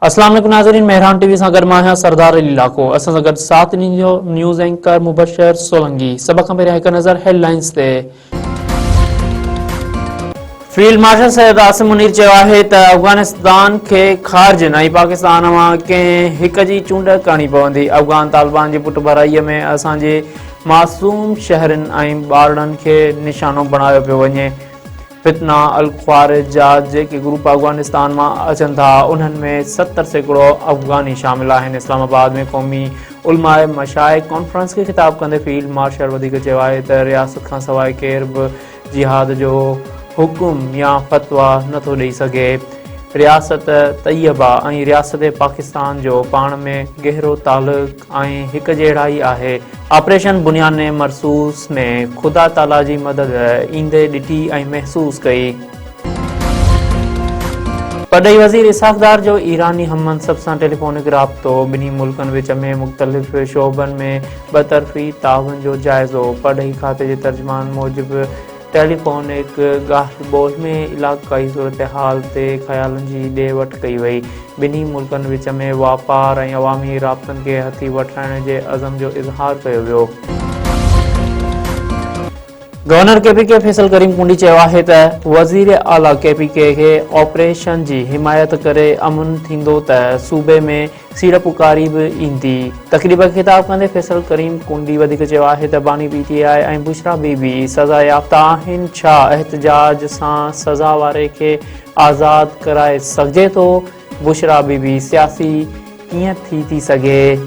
اسلام عليڪم ناظرين مهراڻ ٽي وي سان گڏ مان آهيان سردار علي لاکو اسان سان گڏ ساٿ ڏيندو نيوز اينڪر مبشر سولنگي سڀ کان پهريان هڪ نظر هيڊ لائنز تي فيلڊ مارشل سيد عاصم منير چيو آهي ته افغانستان کي خارجين ۽ پاڪستان مان ڪنهن هڪ جي چونڊ ڪرڻي پوندي، افغان طالبان جي پٺڀرائي ۾ اسان جي معصوم شهرين ۽ ٻارڙن کي نشانو بڻايو پيو وڃي، فتنه الخوارج جا جيڪي گروپ افغانستان مان اچن ٿا انهن ۾ 70% افغاني شامل آهن، اسلام آباد ۾ قومي علماء مشائخ ڪانفرنس کي خطاب ڪندي فيلڊ مارشل وڌيڪ چيو آهي ته رياست کانسواء ڪير به جهاد جو حڪم يا فتويٰ نه ٿو ڏئي سگهي. رياست طيبه ۽ رياست پاڪستان جو پاڻ ۾ گهرو تعلق ۽ هڪجهڙائي آهي. آپريشن بنيان مرصوص ۾ خدا تعاليٰ جي مدد ايندي ڏٺي ۽ محسوس ڪئي. پرڏيهي وزير اسحاق ڊار جو ايراني هم منصب سان ٽيليفونڪ رابطو، ٻنهي ملڪن وچ ۾ مختلف شعبن ۾ ٻطرفي تعاون جو جائزو، پرڏيهي کاتي جي ترجمان موجب ٽيليفونڪ ڳالهه ٻولهه ۾ علائقائي صورتحال تي خيالن جي ڏي وٺ ڪئي وئي، ٻنهي ملڪن وچ ۾ واپار ۽ عوامي رابطن کي هٿي وٺرائڻ جي عزم جو اظهار ڪيو ويو. Governor K P K Faisal Karim Kundi چيو آهي ته وزير اعليٰ ڪي پي ڪي کي آپريشن جي حمايت ڪري امن ٿيندو ته صوبي ۾ سيڙپڪاري به ايندي. تقريب کي خطاب ڪندي فيصل ڪريم ڪنڊي وڌيڪ چيو آهي ته باني پي ٽي آء ۽ بشريٰ بي بي سزا يافته آهن، ڇا احتجاج سان سزا واري کي آزاد ڪرائي سگهجي ٿو، بشريٰ بي بي سياسي ڪيئن ٿي ٿي سگهي؟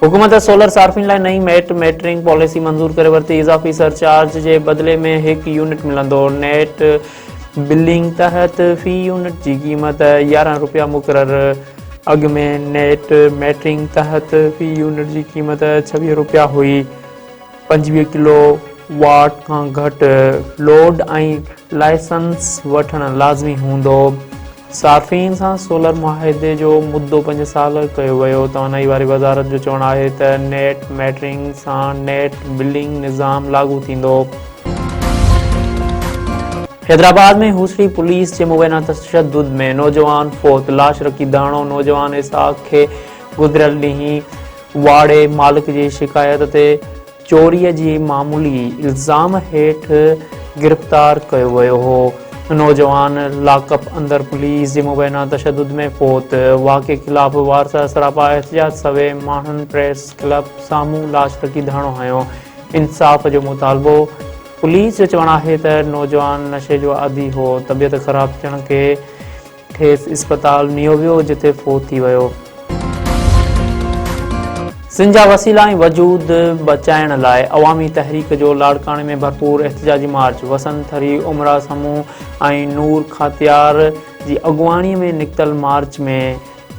حڪومت سولر صارفين لاء نئين ميٽ ميٽرنگ پاليسي منظور ڪري ورتي، اضافي سرچارج جي بدلي ۾ هڪ يونٽ ملندو، نيٽ بلنگ تحت في يونٽ جي قيمت 11 رپيا مقرر، اڳ ۾ نيٽ ميٽرنگ تحت في يونٽ جي قيمت 26 رپيا هئي، 25 ڪلو واٽ کان گهٽ لوڊ ۽ لائسنس وٺڻ لازمي هوندو، صارفين سان سولر معاهدي جو مدو پنج سال ڪيو ويو، توانائي واري وزارت جو چوڻ آهي ته نيٽ ميٽرنگ سان نيٽ بلنگ نظام لاڳو ٿيندو. حيدرآباد ۾ هوسڙي پوليس جي مبينا تشدد ۾ نوجوان فوت، لاش رکي ڌرڻو، نوجوان اسحاق کي گذريل ڏينهن واڙي مالڪ جي شڪايت تي چوري جي معمولي الزام هيٺ گرفتار ڪيو ويو هو، نوجوان لاڪ اپ اندر پوليس جي مبينا تشدد ۾ فوت، واقعي خلاف وارث سراپا احتجاج سوين ماڻهن پريس ڪلب سامهون لاش رکي ڌرڻو هنيو، انصاف جو مطالبو، پوليس جو چوڻ آهي ته نوجوان نشي جو عادي هو، طبيعت خراب ٿيڻ کي کيس اسپتال نيو ويو جتي فوت ٿي ويو. سنڌ جا وسيلا ۽ وجود بچائڻ لاء عوامي تحريڪ جو لاڙڪاڻي ۾ ڀرپور احتجاجي مارچ، وسند ٿري، عمرا سمون ۽ نور کاتيار جي اڳواڻي ۾ نڪتل مارچ ۾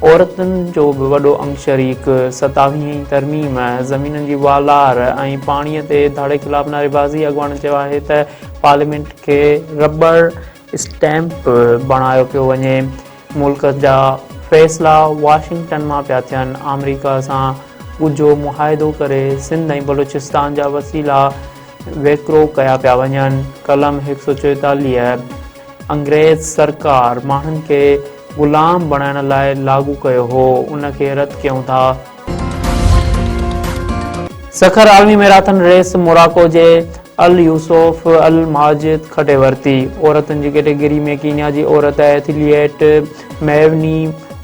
عورتن جو به وڏو انگ شريڪ، ستاويهين ترميم، زمينن جي والار ۽ پاڻي تي ڌاڙي خلاف نعريبازي، اڳواڻن چيو آهي ته پارليامينٽ کي رٻڙ اسٽيمپ بڻايو پيو وڃي، ملڪ جا فيصلا واشنگٽن مان پيا ٿين، آمريڪا سان ڳجهو معاهدو ڪري سنڌ ۽ بلوچستان جا وسيلا ويڪرو ڪيا پيا وڃن، قلم 144 انگريز سرڪار ماڻهن کي غلام بڻائڻ لاء لاڳو ڪيو هو، ان کي رد ڪيون ٿا. سکر عالمي ميراٿن ريس موراڪو جي اليوسف الماجد کٽي ورتي. عورتن جي ڪيٽيگري ۾ ڪينيا جي عورت ايٿليٽ ميوني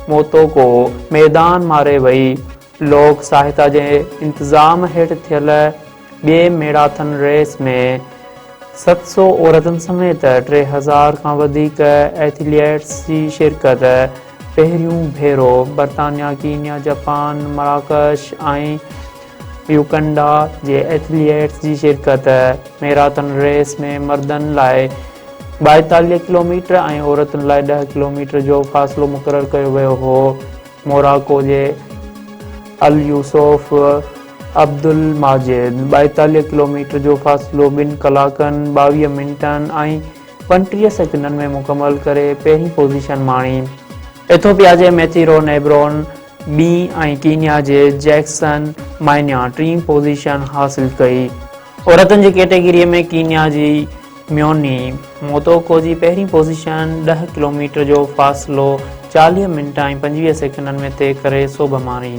موتوڪو ميدان ماري وئي. لوڪ ساهتا جي انتظام هيٺ ٿيل ٻئي ميراٿن ريس ۾ 700 عورتن سميت 3000 کان وڌيڪ ايٿليٽس جي شرڪت پهريون ڀيرو برطانيا، ڪينيا، جاپان، مراڪش ۽ يوگنڊا جي ايٿليٽس جي شرڪت ميراٿن ريس ۾ مردن لاء 42 ڪلوميٽر ۽ عورتن لاء 10 ڪلوميٽر جو فاصلو مقرر ڪيو ويو هو. موراڪو جي اليوسف عبدالماجد 42 ڪلوميٽر جو فاصلو ٻن ڪلاڪن 22 منٽن ۽ 35 سيڪنڊن ۾ مڪمل ڪري پهرين پوزيشن ماڻي. ايٿوپيا جي ميٿيرو نيبرون ٻي ۽ ڪينيا جي جيڪسن مائنيا ٽين پوزيشن حاصل ڪئي. عورتن جي ڪيٽيگري ۾ ڪينيا جي ميوني موتوڪو جي پهرين پوزيشن 10 ڪلوميٽر جو فاصلو 40 منٽ ۽ 25 سيڪنڊن ۾ طئي ڪري سوڀ ماڻي.